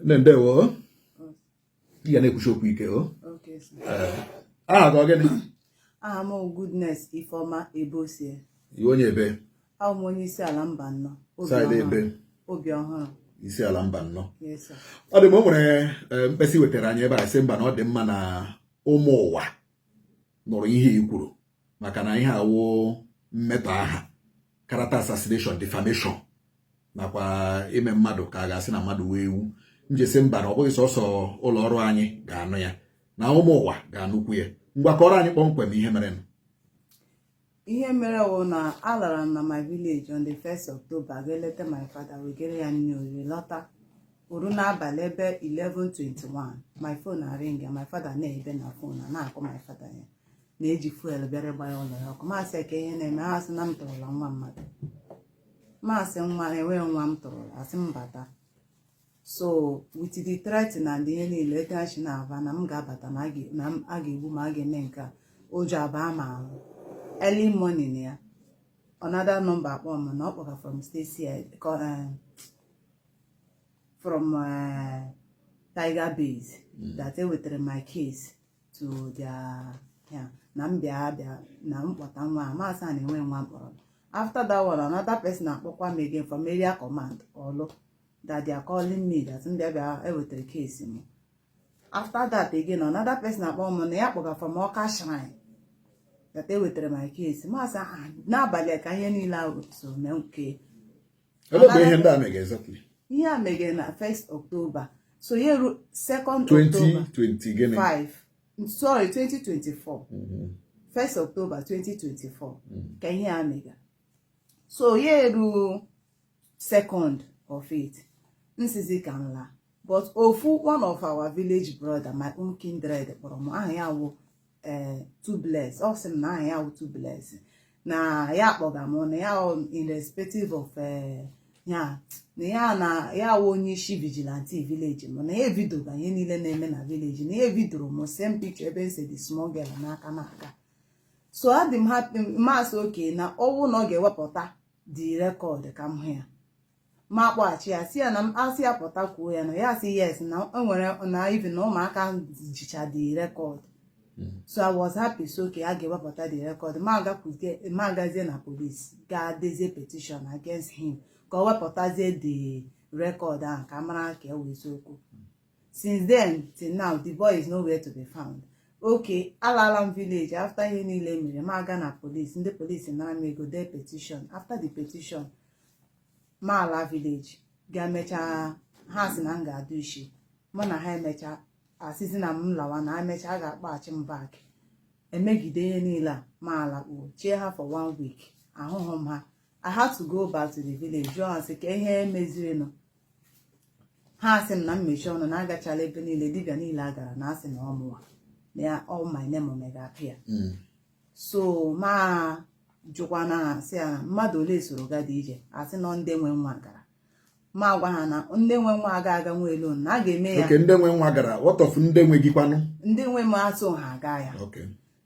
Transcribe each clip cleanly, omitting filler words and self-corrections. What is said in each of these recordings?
Nne, ndewo. Ị ga na-ekwuchi okwu ike o. Okay, sir. Aha gị ọ gịnị? Aha m bụ Goodness Ifeoma Ebosie. Iwe onye ebe? Abụ m onye Isiala Mbano. Obi Side ọhụrụ. ebe? Obi ọhụrụ. Isiala Mbano. Yes, sir. Ọ dị m, o nwere mkpesa wetara anyị ebe a, sị mba, na ọ dị mma na ụmụ ụwa nụrụ ihe i kwuru, maka na ihe awụ mmetọ aha, character assassination, defamation, nakwa ime mmadụ ka a ga-asị na mmadụ wee ewu. M ji sị mba, na ọ bụghị sọsọ ụlọ ọrụ anyị ga-anụ ya, na ụmụ ụwa ga-anụkwu ya. Ngwa, kọrọ anyị kpọmkwem ihe mere. Ihe mere wụ na alara m na my village on the 1st October, ga eleta my father, wegere ya nri oriri, lọta uru n'abalị ebe 11:21, my phone aring. My father na-ebe na phone a na-akụ. My father ya na-eji fuel bịara ịgba ya ụlọ ya ọkụ. Masị ka ihe na-eme, ha sị na m tụrụla nwa mmadụ. Masị nwa enweghị nwa m tụrụla, asị m bata. So with the threat na ndị ihe niile etu ha si na-aba na m ga-abata, na a ga-egbu m, a ga-eme nke a, ụjọ abaa m ahụ. Early morning ya, another number akpọ m na ọ kpọga from state CID, from Tiger Base, that e wetara my case to their ya, na m bịa bịa na m kpọta nwa a. Masị a na-enwe nwa m kpọrọ. After that one, another person akpọkwa m again from area command Orlu that they are calling me, that m bịa bịa ewetara case m. After that again, another person akpọ m na ya kpọga from Ọka Shrine that e wetara my case. Masị, ah, n'abalị ka ihe niile ahụ so mee nke. Olee mgbe ihe ndị a mega exactly? Ihe a megere na 1st October, so ya eru 2nd October. 2020 gịnị? 5, sorry, 2024. 1st October 2024 ka ihe a mega. So ya eru 2nd of it, nsizi ka m laa, but ofu one of our village brother, my own kindred, kpọrọ m. Aha ya wụ Tubles. Ọ sị m na aha ya wụ Tubles, na ya kpọga m, na ya irrespective of ya na ya wụ onye isi vigilante village m, na ya evidoga ihe niile na-eme na village, na ya evidoro m same picture ebe nse the small girl n'aka n'aka. So adị m happy, masị oke na ọwụ na ọ ga-ewepụta the record ka m hụ ya. Ma kpọghachi ya, si ya na m asị ya pụta kwuo ya, na ya sị yes, na enwere, na even na ụmụaka jicha the record. So I was happy, so okay, a ga-ewepụta the record. Ma agakwuzie, ma agazie na police gaa dezie petition against him ka ọ wepụtazie the record ahụ ka mara ka e wee eziokwu. Since then till now, the boy is nowhere to be found. Okay, alala m village after ihe niile mere. Ma aga na police, ndị police nara m ego, dee petition. After the petition, ma ala village ga mechaa, ha sị na m ga-adụ isi mụ na ha. Emecha, asịzi na m lawa, na emechaa a ga-akpọghachi m back. Emegide ihe niile a, ma alakpuo chie ha for one week, ahụghị m ha. I had to go back to the village, jụọ ha sị ka ihe mezirinụ. Ha sị m na m mechie ọnụ, na agachala ebe niile, dibịa niile a gara, na asị na ọmụwa na ya, all my name mega appear. So ma jụkwa na ha, sị ya mmadụ ole soro ga dị ije, asị nọ ndị nwe nwa gara. Ma gwa ha na ndị nwe nwa aga aga nwe elu na a ga-eme ya. Oke, ndị nwe nwa gara. What of ndị nwe gị kwanụ? Ndị nwe m asụ ha aga ya.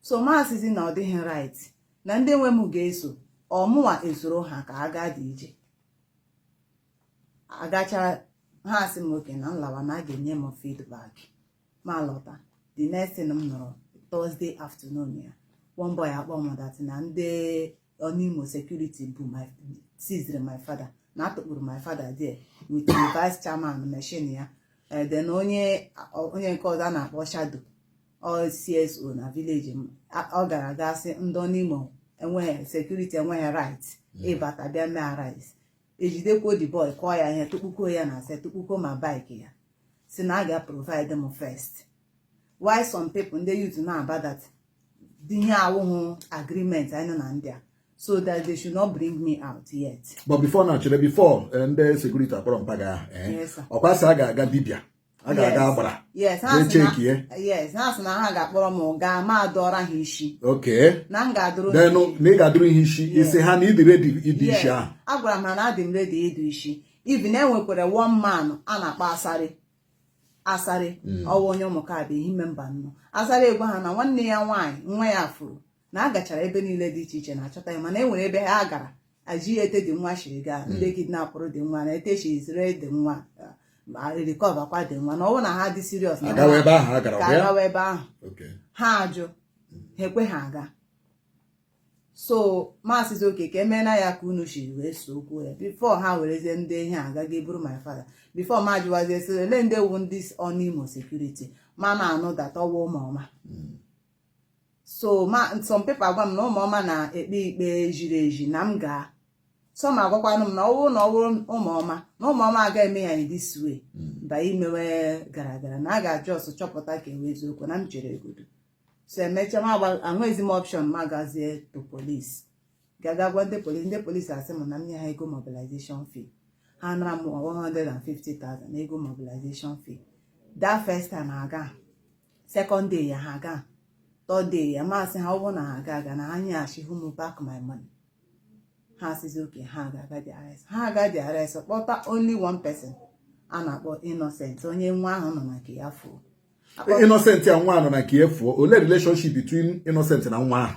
So ma asịzi na ọ dịghị right na ndị nwe m ga-eso, ọmụnwa esoro ha ka a gaa dị ije. Agacha, ha asị m oke na nlawa, na a ga-enye m feedback. Ma lọta. The next thing m nụrụ, Thursday afternoon ya, one boy akpọ m that na ndị Onimo security bụ my seized my father, na atụkpuru my father there with the vice chairman machine ya. Then onye nke ọzọ a na-akpọ Shadow, ọ CSO na village m. Ọ gara aga sị ndị Onimo enweghị security, enweghị right ịbata bịa mee arrest. Ejidekwuo the boy, kụọ ya ihe, tụkpukwuo ya na cell, tụkpukwuo ma bike ya, si na a ga-provide m first. Why some people, ndị youth na-aba that ihe awụhụ agreement anyị na ndị a, so that they should not bring me out yet. But before na chere, before ndị security akpọrọ mpaga ahụ, Yes, sir. ọkwa sị a ga-aga dibịa, a ga-aga agbara Yes, ha jee sị na chekie. Yes, ha sị na ha ga-akpọrọ m gaa, ma dọrọ ha isi. Na m ga-adụrụ Then ha isi. Na ị ga-adụrụ ihe isi, isi ha na ịdị ready ịdị isi ahụ. Agwara m ha na adị m ready ịdụ isi. Even enwekwara one man a na-akpọ Asarị. Asarị ọwa onye ụmụka bụ Ehime Mbano. Asarị egwa ha na nwanne ya nwaanyị nwa ya furu, na a gachara ebe niile dị iche iche na-achọta ya, mana e nwere ebe ha gara ajighị ete dị nwa shiri gaa, ndị kidnapụrụ dị nwa na ete shizire dị nwa. Ma recover kwa dị nwa na ọ bụrụ na ha dị serious na Agawa ebe ahụ a gara ka ọbịa? Agawa ebe ahụ. Ha ajụ, ha ekwe ha aga. So maasịzi oke ka emeela ya ka unu shiri wee so okwu ya before ha werezie ndị ihe aga ga eburu my father. Before ma jụwazie sị ele ndị wu ndị on Imo security, ma na-anụ that ọwa ụmụọma. So ma some people agwa m na ụmụọma na-ekpe ikpe ziri ezi na m gaa. Some agwakwanụ m na ọ bụrụ na ọ bụrụ ụmụọma na ụmụọma aga eme ya in this way ba imewe gara gara na a ga-ajụ ọsọ chọpụta ka ewe eziokwu na m chere egodo. So emechaa m ahụghịzi m option, ma gazie to police, gaga gwa ndị police. Ndị police asị m na m nye ha ego mobilization fee. Ha nara m 150,000 ego mobilization fee that first time. Ha aga second day ya, ha aga third day ya. Masị ha ọ bụrụ na ha aga aga na ha nyeghachi m back my money. Ha asịzi oke ha ga-aga the arrest. Ha aga the arrest, kpọta only one person a na-akpọ Innocent, onye nwa ahụ nọ na nke ya fuo. Innocent a nwa nọ na nke ya fụọ, ole relationship between Innocent na nwa ahụ?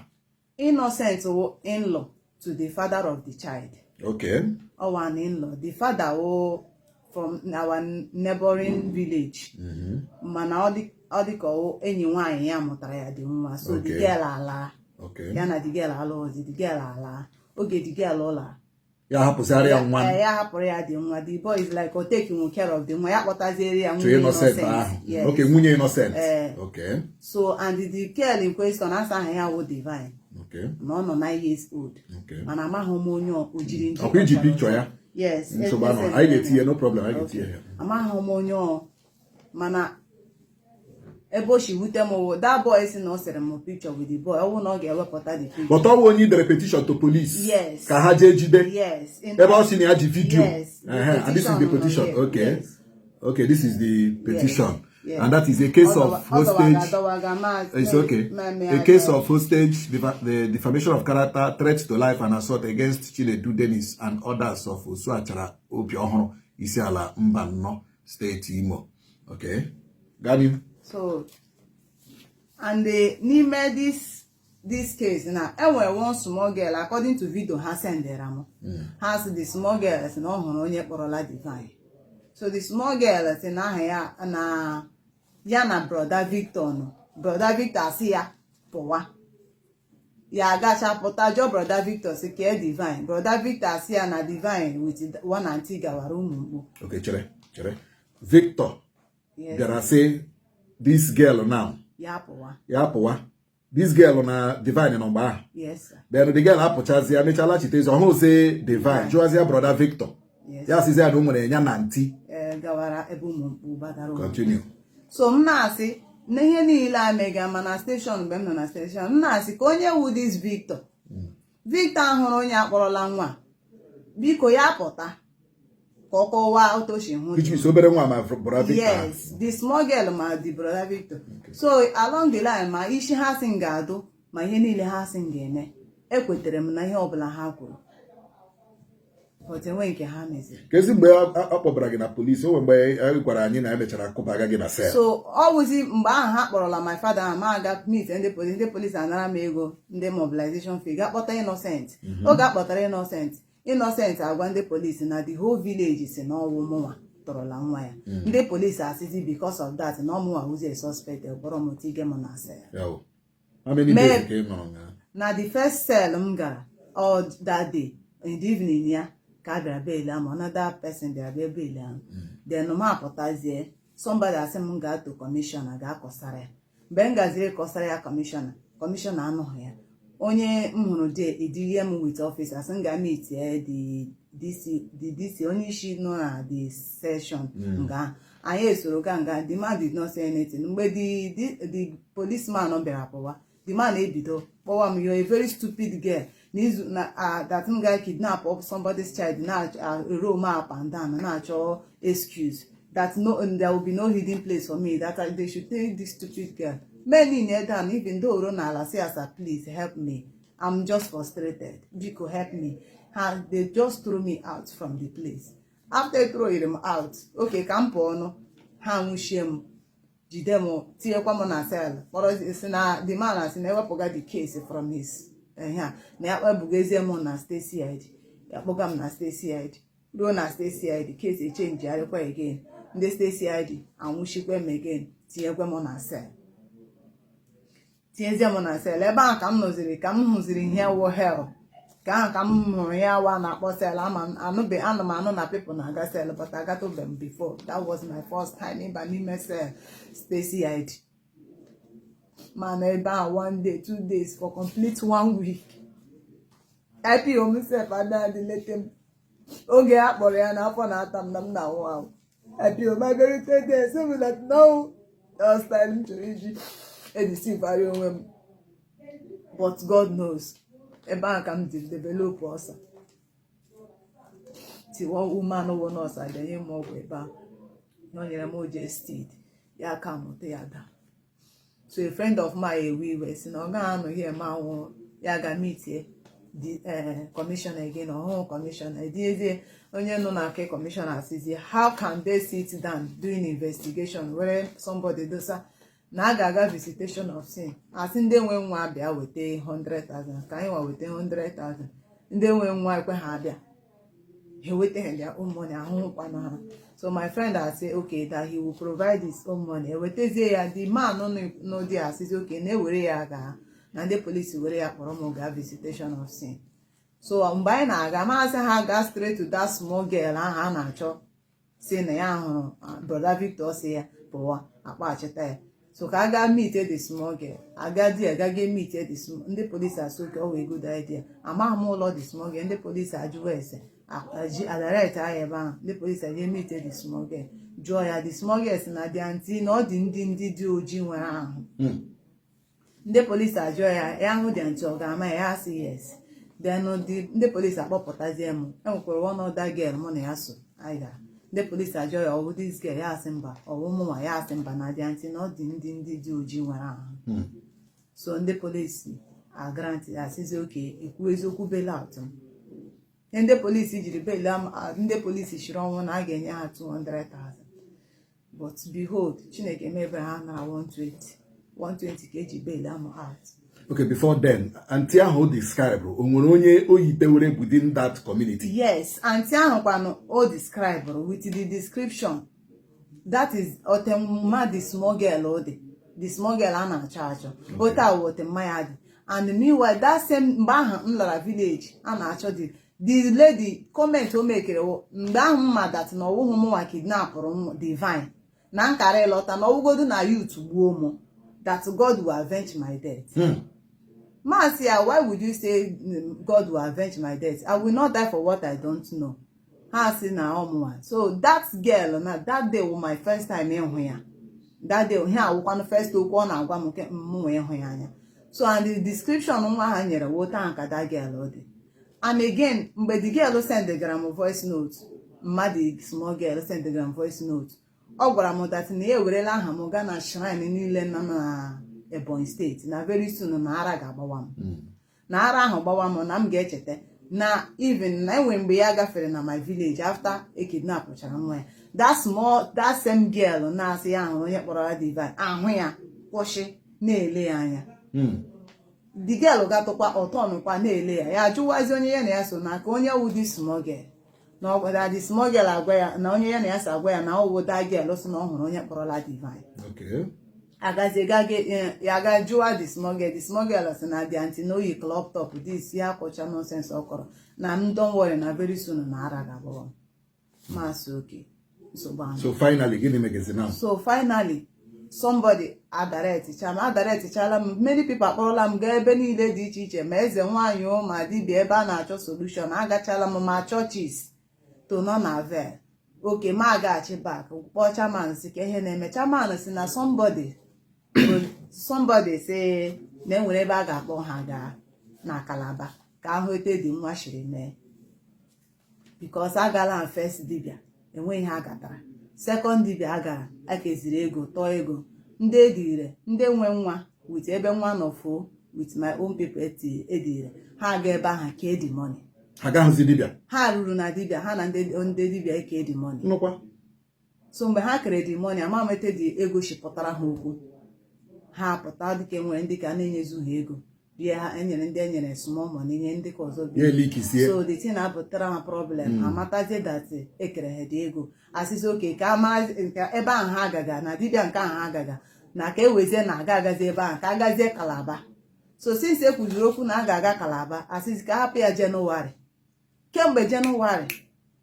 Innocent wụ in-law to the father of the child. Ọwa an in-law. The father wụ from our neighboring village, mana ọ dị ka ọ enyi nwaanyị ya mụtara ya dị nwa. So the girl ala ya na the girl alụghịzi. The girl ala oge the girl ụlọ Ya hapụzịara ya nwa. Ya hapụrụ ya dị nwa. The boy is like o taking care of the nwa, ya kpọtaziere ya To nwunye Innocent ahụ. Yes. Okay, nwunye Innocent. Eh. So and the girl in question, asa aha ya wụ Divine na ọ nọ 9 years old. Mana amaghị m onye o jiri nji. Ọkwa iji picture ya? Yes. Nsogbu anọ, anyị ga-etinye, no problem, anyị ga-etinye ya. Amaghị m onye ọ, mana ebe o si wute m wụ that boy si na ọ sịrị m picture with the boy. Ọ bụrụ na ọ ga-ewepụta the picture. But ọ bụ onye i dere petition to police Yes. ka ha jee jide Yes. ebe ọ sị na ya ji video? Yes, the And this is the petition nọ petition here. Yes. Okay, this is the petition. Yes. And that is a case of hostage. Ọdọwaga ma It's okay. A case of hostage, the defamation of character, threat to life, and assault against Chinedu Dennis and others of Osuachara Obiohoro, Isiala Mbano, State Imo. Okay. Got him. So and the n'ime this case na enwere one small girl. According to video ha sendere m, ha sị the small girl sị na ọ hụrụ onye kpọrọla Divine. So the small girl sị na aha ya na ya na brother Victor nọ. Brother Victor asị ya pụwa. Ya agacha pụta, jụọ brother Victor sị kee Divine. Brother Victor asị ya na Divine with one aunty gawara ụmụ mkpu. Okay, chere, chere. Victor Yes. bịara sị this girl now Ya pụwa. Ya pụwa. This girl na Divine nọ mgbe ahụ? Yes, sir. Then the girl apụchazi ya, mechaa lachitezi, ọhụzie Divine, jụọzie brother Victor. Yes. Ya sịzi ya na o nwere ya na aunty Ee, gawara ebe ụmụ mkpu gbadara ụmụ. Continue. So m na-asị na ihe niile a mega ma na station, mgbe m nọ na station, m na-asị ka onye wu this Victor. Victor hụrụ onye akpọrọla nwa, biko ya pụta ka ọ kọwaa otu o si hụ. Which means obere nwa ma brother Victor. Yes, the small girl ma the brother Victor. So along the line, ma isi ha sị m ga-adụ, ma ihe niile ha sị m ga-eme, ekwetere m na ihe ọbụla ha kwuru, but enwe nke ha meziri. Kezi mgbe a kpọbara gị na polisi, o nwere mgbe a gwara anyị na emechara kụbaga gị na cell? So ọ wụzi mgbe ahụ ha kpọrọla my father ahụ, ma aga meet ndị polisi. Ndị polisi anara m ego ndị mobilization fee, ga kpọta Innocent. Oge a kpọtara Innocent, Innocent agwa ndị polisi na the whole village si na ọwụ mụnwa tọrọla nwa ya. Ndị polisi asịzi because of that na ọmụnwa wụzi a suspect, kpọrọ m tige m na cell. Yo. How many days ka ị nọrọ nga? Na the first cell m gara all that day, in the evening ya ka a bịara bail ahụ. Another person bịara bịa bail ahụ. Then m apụtazie, somebody asị m gaa to commissioner, gaa kọsara ya. Mgbe m gaziri kọsara ya commissioner, commissioner anụghị ya. Onye m hụrụ de edirie m with office, asị m gaa meet ya the DC, the DC, onye isi nọ na the session nga. Anyị esoro ga nga. The man did not say anything. Mgbe the policeman bịara pụwa, the man ebido kpọwa m, "You're a very stupid girl," n'izu na that m ga kidnap up somebody's child na roam up and down na-achọ excuse, that no, there will be no hidden place for me, that they should take this stupid girl. Men niile down, even though ro n'ala say, "Asa, please help me, I'm just frustrated, biko help me." Ha, they just threw me out from the place. After throwing m out, okay, ka m pụọ ọnụ, ha nwụchie m, jide m, tinyekwa m na cell, kpọrọ si na the man asị na ewepụga the case from his ihe a, na ya kpebugezie m na state CID. Ya kpọga m na state CID. Ruo na state CID, case echenjigharịkwa again. Ndị state CID anwụchikwe m again, tinyekwe m na cell, tinyezie m na cell. Ebe ahụ ka m nọziri, ka m hụziri ihe wụ hell, ka ahụ ka m hụrụ ya wa na-akpọ cell. Ama m anụbe, ana m anụ na people na-aga cell, but agatụbe m before. That was my first time ịba n'ime cell state CID. Mana ebe ahụ one day, 2 days, for complete one week, IPO m sef adịghị lete m. Oge a kpọrọ ya na afọ na-ata m na m na-anwụ anwụ, IPO m abịarute there, sị m that no, that style m chọrọ iji edisivara onwe m. But God knows, ebe ahụ ka m dị develop ulcer. Tiwa woman wụ nọọsụ abịanye m ọgwụ ebe ahụ na o nyere m gestid ya ka mụta ya daa. So a friend of mine ewe iwe, si na ọ gaghị anọ here ma nwụrụ. Ya ga meetie the commissioner again. Ọhụụ commissioner ediezie onye nọ na nke commissioner, asịzie, "How can they sit down doing investigation were somebody dosa na a ga-aga visitation of sin?" Asị ndị nwe nwa bịa weta 100,000, ka anyị nwa weta 100,000. Ndị nwe nwa ekwe ha abịa, ha ewetaghị their own money, ahụhụkwanụ ha. So my friend asị okay, that he will provide his own money. Ewetazie ya. The man nọ dị asịzi okay, na-ewere ya gaa na ndị polisi were ya kpọrọ m gaa visitation of sin. So mgbe anyị na-aga, maasị ha gaa straight to that small girl ahụ a na-achọ, si na ya hụrụ brother Victor, si ya pụwa akpaghachita ya. So ka a gaa meet the small girl, aga di agaghị meet the small. Ndị polisi asị okay, ọ wee good idea. Amaghị m ụlọ the small girl. Ndị polisi ajụwa ese adirect ahụ ebe ahụ. Ndị polisi aje meet the small girl, jụọ ya. The small girl si na dị aunty na ọ dị ndị dị ojii nwere ahụ. Ndị polisi ajụọ ya, ya hụ dị aunty, ọ ga-ama ya? Ya sị yes. Then ndị polisi akpọpụtazie m. Enwekwara one other girl mụ na ya so anyị gara. Ndị polisi ajụọ ya, ọ bụ this girl? Ya asị mba. Ọ bụ mụnwa? Ya asị mba, na dị aunty na ọ dị ndị dị ojii nwere ahụ. So ndị polisi agrant, asịzi okay, ekwu eziokwu, bail out m. Ihe ndị polisi jiri bail, ndị polisi chiri ọnwụ na a ga-enye ha 200,000, but behold, Chineke mebere, ha nara 120, 120 ka eji bail am out. Okay, before then, aunty ahụ o describe, o nwere onye o yitewere within that community? Yes, aunty ahụ kwanụ o describe with the description, that is otemma the small girl o dị, the small girl a na-achọ achọ ote awụ otemma ya dị. And meanwhile, that same mgbe ahụ m lara village a na-achọ the lady, comment o mekere mgbe ahụ m ma that na ọwụhụ mụnwa kidnapụrụ m Divine na nkara ịlọta na ọwụgodu na youth gbuo mụ, that God will avenge my death. Maasị ya, "Why would you say God will avenge my death? I will not die for what I don't know." Ha sị na ọmụnwa. So that girl na that day was my first time ịhụ ya. That day, ihe awụkwanụ first okwu ọ na-agwa m nke mụnwa ịhụ ya anya. So and the description nwa ha nyere wota ahụ ka that girl dị. And again, mgbe the girl sendegara m voice note, mmadụ small girl sendegara m voice note, ọ gwara m that na ya ewerela aha m gaa na shrine niile nọ na Ebonyi Steeti, na very soon na ara ga-agbawa m, na ara ahụ gbawa m, na m ga-echeta na even na enwere mgbe ya gafere na my village after e kidnapụchara nwa ya, that small, that same girl na-asị ya hụrụ onye kpọrọ ya Divine, ahụ ya kwụsị na-ele ya anya. The girl gatụkwa ọtọnụkwa na-ele ya, ya jụwazi onye ya na ya so na ka onye wụ the small girl, na ọ na the small girl agwa ya na onye ya na ya so agwa ya na ọ wụ that girl sị na ọ hụrụ onye kpọrọla Divine. Agazie ya ga jụwa the small girl. The small girl sị na the aunty na oyi crop top, this ya kọcha nonsense ọ kọrọ na m, don't worry, na very soon na ara ga-agbawa m. Masị okay, nsogbu ahụ. So finally, gịnị megezi now? So finally, somebody adaretịcha m, adaretịchala m. Many people akpọrọla m gaa ebe niile dị iche iche, ma eze nwaanyị o, ma dibịa, ebe a na-achọ solution. Agachala m ma churches to nọ na vel. Okay, ma agaghachi back, kpọọ chairman, si ka ihe na-eme. Chairman si na somebody si na enwere ebe a ga-akpọ ha gaa na Calabar ka ahụ ete dị nwa shiri mee, because agala m first dibịa, enweghị ihe agatara. Second dibịa agara, akeziri ego, tọọ ego ndị edire, ndị nwe nwa with ebe nwa nọ fuo with my own people edire ha aga ebe ahụ kee the money. Ha agaghịzi dibịa? Ha ruru na dibịa, ha na ndị dibịa eke the money. Nnukwa. So mgbe ha kere the money, ama m ete dị ego shipụtara ha okwu, ha pụta dịka enwere ndị ka na-enyezu ha ego. Rie ha, enyere ndị enyere small money, nye ndị ka ọzọ Ya elikisie. So the thing apụtara ha problem, amatazie that ekere ha dị ego, asịsị oke ka amara nke ebe ahụ ha agaga na dibịa nke ahụ ha agaga na ka ewezie na aga agazi ebe ahụ ka agazie Calabar. So since e kwuziri okwu na a ga-aga Calabar, asịsị ka hapụ ya Jenụwarị. Kemgbe Jenụwarị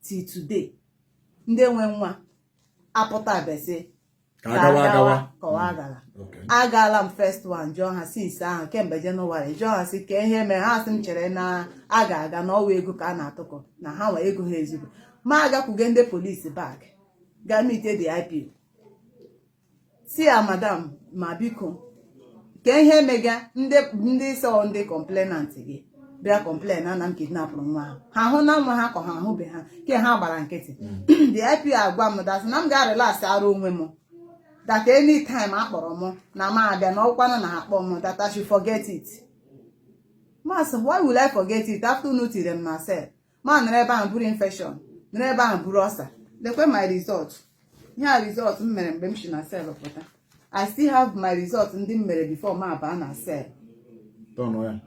till today, ndị nwe nwa apụtabesị Ka agawa agawa. Ka ọ agala. Agaala m first one, jụọ ha since ahụ, kemgbe Jenụwarị, jụọ ha sị ka ihe mere. Ha sị m chere na a ga-aga na ọwa ego ka a na-atụkọ na ha nwe ego ha ezigbo. Ma agakwuge ndị polisi back, gaa meet the IPO, si ya, "Madam, ma biko, ka ihe mega ndị sọ ndị complainant gị bịa complain na m kidnapụrụ nwa ha, ha hụ na nwa ha ka ha ahụbe ha?" Ke ha gbara nkịtị. The IPO agwa m that na m ga-relax arụ onwe m, that anytime a kpọrọ m na m abịa, na ọkwanụ na ha kpọọ m, that I should forget it. Mas, why will I forget it after unu tiri m na cell? Ma nọrọ ebe ahụ buru infection, nọrọ ebe ahụ buru ọsa. Lekwe my result, ihe a result m mere mgbe m si na cell pụta. I still have my result ndị m mere before m abaa na cell. Tọnụ ya.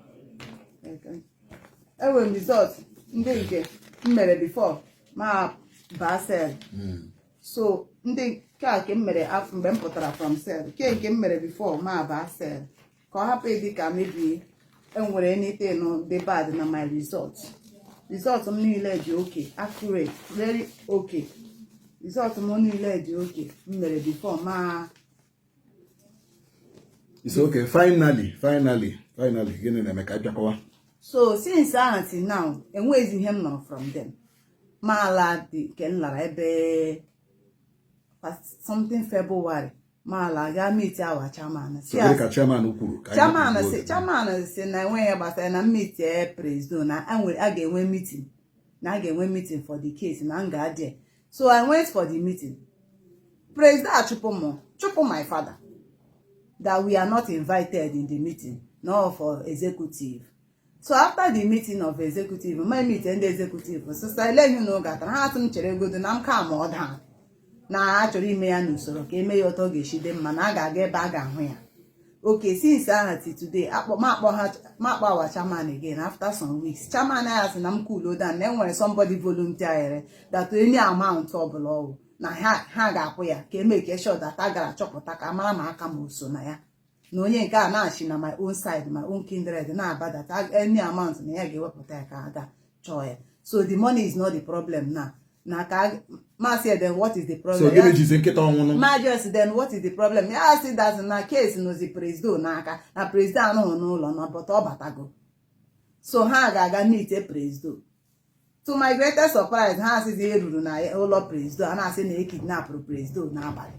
Enwere m result ndị nke m mere before ma baa cell. So ndị nke a nke m mere mgbe m pụtara from cell, ke nke m mere before ma baa cell, ka ọ hapụ ịdị ka maybe enwere anything dị bad na my result. Result m niile dị okay, accurate, very okay. Result m niile dị okay m mere before ma It's okay. Finally, finally, finally, gịnị na-eme ka bịakọwa? So since ahụ till now, enweghịzi ihe m nọrọ from them. Ma ala dị nke m lara ebe something February, ma ala gaa meet our chairman. So gịnị ka chairman kwuru? Ka anyị Chairman kwuo si oge. Chairman si na enweghị ihe gbasara na meet presido, na a ga-enwe meeting, na a ga-enwe meeting for the case, na m ga-adị. So I went for the meeting. President achụpụ m, chụpụ my father, that we are not invited in the meeting, nor for executive. So after the meeting of executive, my meet ndị executive, sister eleghị na oge atara ha atụ m chere egodo na m ka ma ọ daa na a chọrọ ime ya n'usoro ka eme ya otu ọ ga-esi dị mma, na a ga-aga ebe a ga-ahụ ya. Okay, since ahụ till today, akpọ ma akpọ ha, ma akpọ our chairman again after some weeks. Chairman ya sị na m cool down, na enwere somebody volunteer that any amount ọbụla ọwụ na ha ga-akwụ ya ka eme ka sure that a gara chọpụta ka a mara ma aka ma o so na ya, na onye nke a na-achị na my own side, my own kindred na-aba, that any amount na ya ga-ewepụta ya ka a ga chọọ ya. So the money is not the problem now. Na ka masị, then what is the problem? So gịnị jizi nkịta ọnwụnụ? Ma just, then what is the problem? Ya sị that na case nozi presido n'aka, na presido anọghị n'ụlọ na but ọ batago, so ha ga-aga meet presido. To my greatest surprise, ha asịzi eruru na ụlọ presido, a na-asị na e kidnapụrụ presido n'abalị.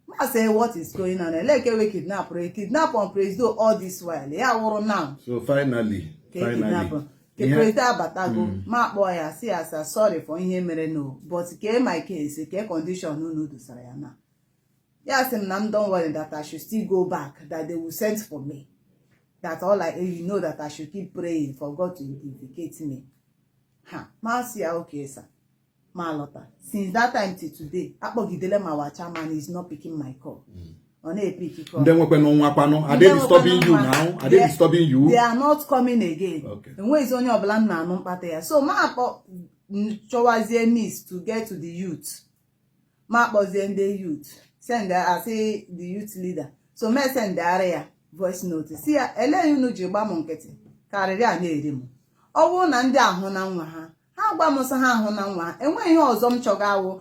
Ma say, what is going on? Eleke we kidnapụrụ, e kidnap on presido all this while, ya wụrụ now So finally, ka e finally. kidnapụ ke presido abatago. Ma kpọọ ya, si ya, "Sir, sorry for ihe mere no, but kee my case, kee condition unu dosara ya na?" Ya sị m na m don't worry, that I should still go back, that they will send for me, that all I you know that I should keep praying for God to vindicate me. Ha ma sị ya, "Okay, sir." Ma lọta. Since that time till today, akpọgidele m our chairman, is not picking my call. Ọ na-epick call. Ndị nwekwanụ nwa kwanụ, are they disturbing you now? Are they disturbing you? They are not coming again. Enweghịzi onye ọbụla m na-anụ mkpata ya. So ma akpọ chọwazie means to get to the youth. Ma akpọzie ndị youth, send asị the youth leader. So ma sendara ya voice note, si ya, eleghị unu ji gba m nkịtị karịrị a na-eri m? Ọ bụrụ na ndị ahụ na nwa ha, ha gwa m sọ ha ahụ na nwa ha. Enweghị ihe ọzọ m chọga awụ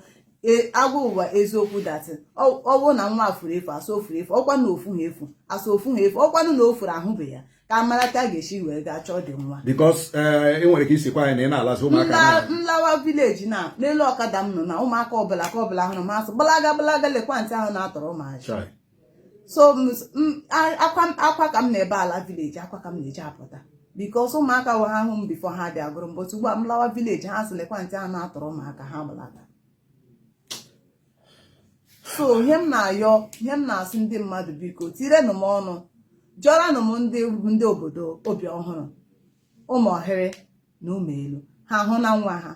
agwa ụwa eziokwu, that ọ bụrụ na nwa furu efu, asọ o furu efu, ọkwa na ofu ha efu, asọ ofu ha efu, ọkwanụ na o furu ahụbe ya, ka a mara ka a ga-esi wee gaa chọọ dị nwa. Because ị nwere ka isikwa anyị na ị na-alasị ụmụaka Nlawa village na n'elu ọkada m nọ na ụmụaka ọbụla ka ọbụla hụrụ m asụ, "Gbalaga, gbalaga, lekwa ntị ahụ na-atọrọ ụmụazị." Chai. So akwa ka m na-ebe ala village, akwa ka m na-eji apụta, because ụmụaka wụ ha hụ m before ha bịa gụrụ m, but ugbu a m lawa village, ha sị, "Lekwa ntị ahụ na-atọrọ ụmụaka," ha gbalaga. So ihe m na-ayọ, ihe m na-asị ndị mmadụ, biko tirenụ m ọnụ, jụọranụ m ndị obodo obi ọhụrụ, ụmụ ọhịrị na ụmụ elu, ha hụ na nwa ha.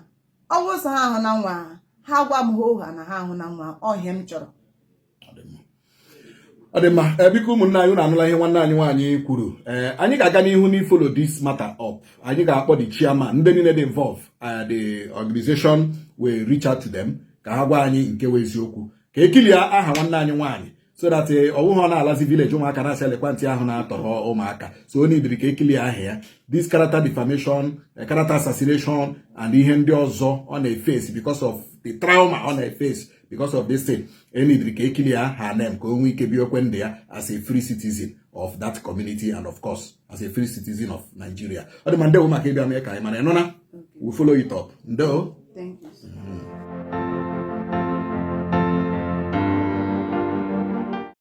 Ọ bụrụ sọ ha hụ na nwa ha, ha gwa m hoo ha na ha hụ na nwa ha. Ọ ihe m chọrọ. Ọ dị mma. Ọ dị mma. Ee, biko, ụmụnne anyị, unu anụla ihe nwanne anyị nwaanyị kwuru. Ee, anyị ga-aga n'ihu n'ifollow this matter up. Anyị ga-akpọ the chairman, ndị niile dị involved. The organization will reach out to them ka ha gwa anyị nke wụ eziokwu, ka eclear aha nwanne anyị nwaanyị, so that ọ bụghị ọ na-alazi village, ụmụaka na-asị ekwentị ahụ na-atọrọ ụmụaka. So o nidiri ka eclear aha ya. This character defamation, character assassination and ihe ndị ọzọ ọ na-eface because of the trauma ọ na-eface because of this thing, enidiri ka eclear her name, ka o nwee ike bi okwe ndụ ya as a free citizen of that community and, of course, as a free citizen of Nigeria. Ọ dị ma. Ndewo maka ịbịa mee ka anyị mara. Ịnụ na we follow it up. Ndewo. Thank you, sir.